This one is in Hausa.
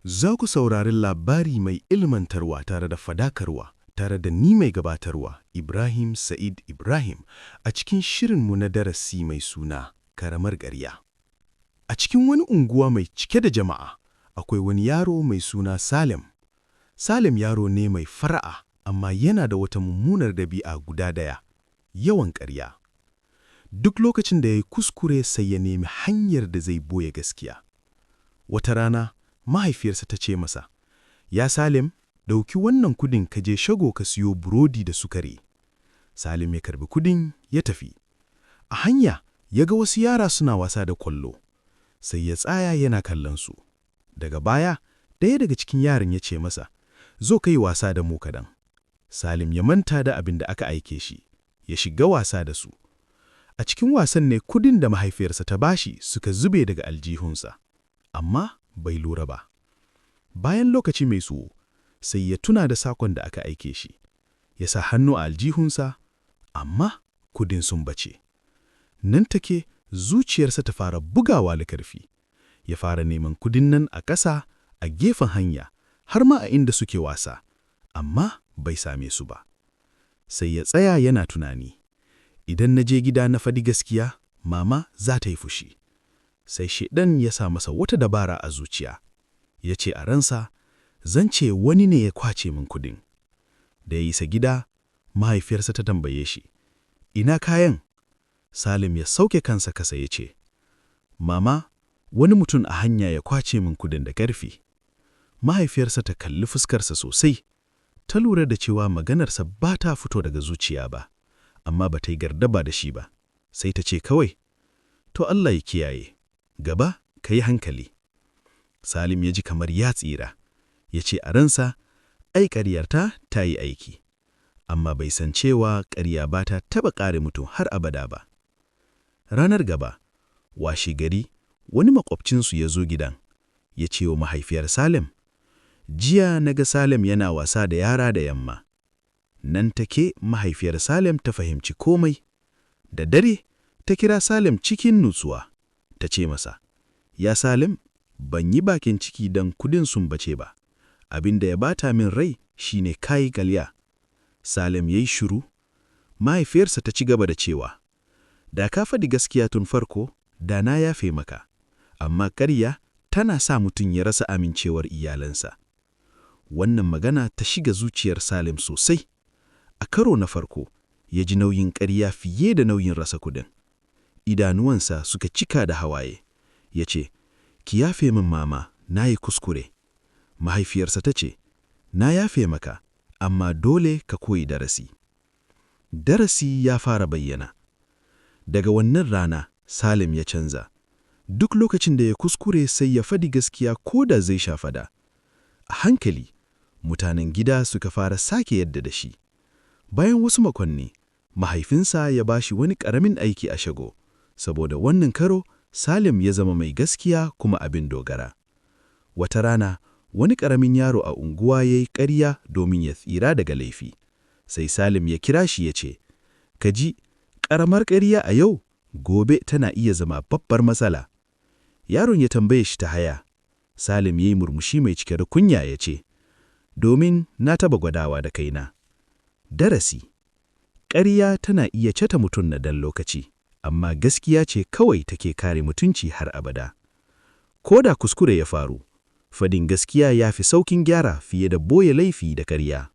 Za ku saurari labari mai ilmantarwa tare da fadakarwa tare da ni mai gabatarwa Ibrahim Sa'id Ibrahim a cikin shirinmu na darasi mai suna Karamar Ƙarya. A cikin wani unguwa mai cike da jama'a, akwai wani yaro mai suna Salim. Salim yaro ne mai fara'a, amma yana da wata mummunar dabi'a guda daya, yawan ƙarya. Duk lokacin da ya yi kuskure, sai ya nemi hanyar da zai boye gaskiya. Wata rana, mahaifiyarsa ta ce masa, "Ya Salim, ɗauki wannan kudin ka je shago ka siyo burodi da sukari." Salim ya karbi kudin ya tafi. A hanya, ya ga wasu yara suna wasa da kwallo. Sai ya tsaya yana kallon su. Daga baya, ɗaya daga cikin yaran ya ce masa, "Zo ka yi wasa da mu kadan." Salim ya manta da abin da aka aike shi, ya shiga wasa da su. A cikin wasan ne kudin da mahaifiyarsa ta bashi suka zube daga aljihunsa, amma bai lura ba. Bayan lokaci mai tsawo, sai ya tuna da sakon da aka aike shi. Ya sa hannu a aljihunsa, amma kudin sun bace. Nan take zuciyarsa ta fara bugawa da karfi. Ya fara neman kudin nan a ƙasa, a gefen hanya, har ma a inda suke wasa, amma bai same su ba. Sai ya tsaya yana tunani, "Idan na je gida na faɗi gaskiya, mama za ta yi fushi." Sai shaiɗan ya sa masa wata dabara a zuciya. Ya ce a ransa, "Zan ce wani ne ya kwace min kudin." Da ya isa gida, mahaifiyarsa ta tambaye shi, "Ina kayan?" Salim ya sauke kansa kasa ya ce, "Mama, wani mutum a hanya ya kwace min kudin da ƙarfi." Mahaifiyarsa ta kalli fuskarsa sosai, ta lura da cewa maganarsa ba ta fito daga zuciya ba, amma ba ta yi gardama da shi ba. Sai ta ce kawai, "To, Allah ya kiyaye, gaba ka yi hankali." Salim ya ji kamar ya tsira, ya ce a ransa, "Ai ƙaryarta ta yi aiki." Amma bai san cewa ƙarya ba ta taɓa kare mutum har abada ba. Ranar gaba, washe gari, wani maƙwabcinsu ya zo gidan, ya ce wa mahaifiyar Salim, "Jiya na ga Salim yana wasa da yara da yamma." Nan take mahaifiyar Salim ta fahimci komai. Da dare, ta kira Salim cikin nutsuwa, ta ce masa, "Ya Salim, ban yi bakin ciki don kudin sun bace ba. Abin da ya bata min rai shine kayi ƙarya." Salim ya yi shiru. Mahaifiyarsa ta ci gaba da cewa, "Da ka faɗi gaskiya tun farko, da na yafe maka. Amma ƙarya tana sa mutum ya rasa amincewar iyalansa." Wannan magana ta shiga zuciyar Salim sosai. A karo na farko, ya ji nauyin ƙarya fiye da nauyin rasa kudin. Idanuwansa suka cika da hawaye. Ya ce, "Ki yafe min, mama, na yi kuskure." Mahaifiyarsa ta ce, "Na yafe maka, amma dole ka koyi darasi." Darasi ya fara bayyana. Daga wannan rana, Salim ya canza. Duk lokacin da ya kuskure, sai ya faɗi gaskiya ko da zai sha fada. A hankali, mutanen gida suka fara sake yadda da shi. Bayan wasu makonni, mahaifinsa ya ba shi wani ƙaramin aiki a shago, saboda wannan karo Salim ya zama mai gaskiya kuma abin dogara. Wata rana, wani ƙaramin yaro a unguwa ya yi ƙarya domin ya tsira daga laifi. Sai Salim ya kira shi ya ce, "Ka ji, ƙaramar ƙarya a yau, gobe tana iya zama babbar matsala." Yaron ya tambaye shi ta haya. Salim ya yi murmushi mai cike da kunya ya ce, "Domin na taba gwadawa da kaina." Darasi: ƙarya tana iya ceta mutum na dan lokaci, amma gaskiya ce kawai take kare mutunci har abada. Ko da kuskure ya faru, fadin gaskiya ya fi saukin gyara fiye da boye laifi da ƙarya.